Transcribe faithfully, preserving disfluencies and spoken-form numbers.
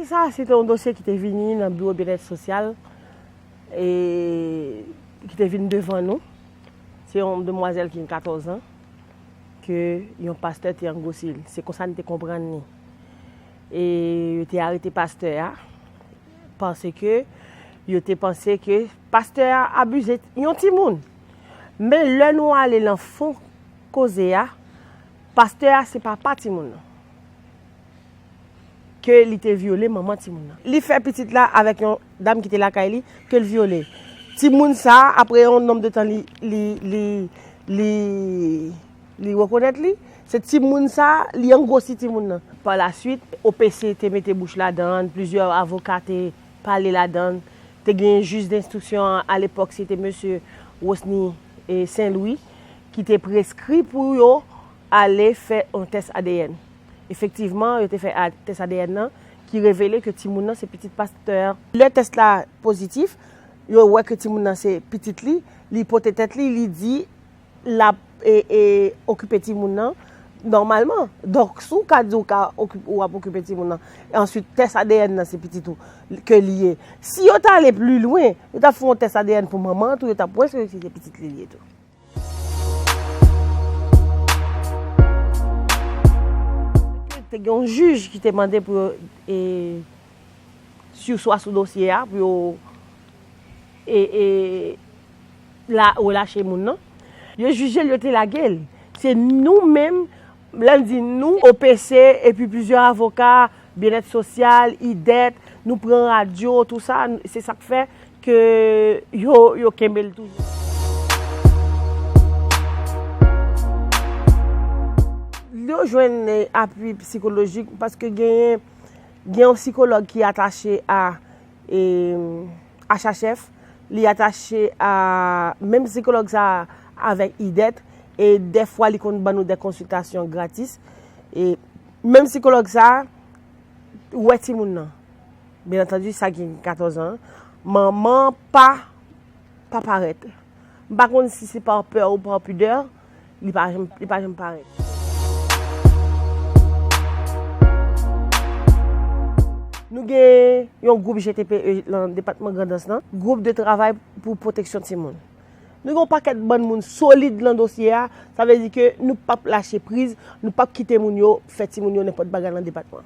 Sa se te yon dosye ki te vini nan biwo byennèt sosyal e ki te vin devan nou. Se yon demwazèl ki gen katòz an ke yon pastè te angwosi l. Se konsa n te konprann li. E yo te arete pastè a paske yo te panse ke pastè a abize yon timoun. Men lè nou ale nan fon koze a, pastè a se papa timoun nan. Ke li te vyole manman timoun nan. Li fè pitit la avèk yon dam ki te lakay li, ke l vyole. Timoun sa, apre yon nonb de tan, li, li, li, li, li rekonèt li. Se timoun sa, li angwosi timoun nan. Pa la swit, O P C te mete bouch ladan l, plizyè avoka te pale ladan l. Te gen jij denstriksyon an, alepòk, se te mesye Rosny, e, Saint Louis, ki te preskri pou yo ale fè yon tès A D N. Efektivman, yo te fè a-, tès A D N nan ki revele ke timoun nan se pitit pastè a. Lè tès la pozitif, yo wè ke timoun nan se pitit li, li pote tèt li, li di l ap, e, e, okipe timoun nan nòmalman. Donk, si w ka di w ka okipe, w ap okipe timoun nan, e answit tès A D N nan se pitit ou ke li ye. Si yo t ale pli lwen, yo t ap fè yon tès A D N pou manman an tou, yo t ap wè si se pitit li li ye tou. Te gen yon jij ki te mande pou yo, e, sispann sou dosye a, pou yo, e, e, la, relache moun nan. Yo jije l, yo te lage l. Se nou menm, lè m di nou, O P C, epi plizyè avoka, byennèt sosyal, IDET, nou pran radyo, tou sa, se sa k fè ke yo, yo kenbe l toujou. Yo jwenn, eh, apui sikolojik paske genyen, gen yon sikològ ki atache a, eh, H H F, li atache a menm sikològ sa a avèk IDET, e dèfwa li konn ban nou de konsiltasyon gratis. E menm sikològ sa a wè timoun nan. Byen antandi, sa gen katòz an. Manman pa, pa parèt. M pa konn si se pa pè ou pa pidè, li pa janm, li pa janm parèt. Nou gen yon gwoup G T P E nan depatman Grandans lan, gwoup de travay pou pwoteksyon timoun. Nou gen yon pakèt bann moun solid nan dosye a, sa vle di ke nou p ap lache priz, nou p ap kite moun yo fè timoun yo nenpòt bagay nan depatman.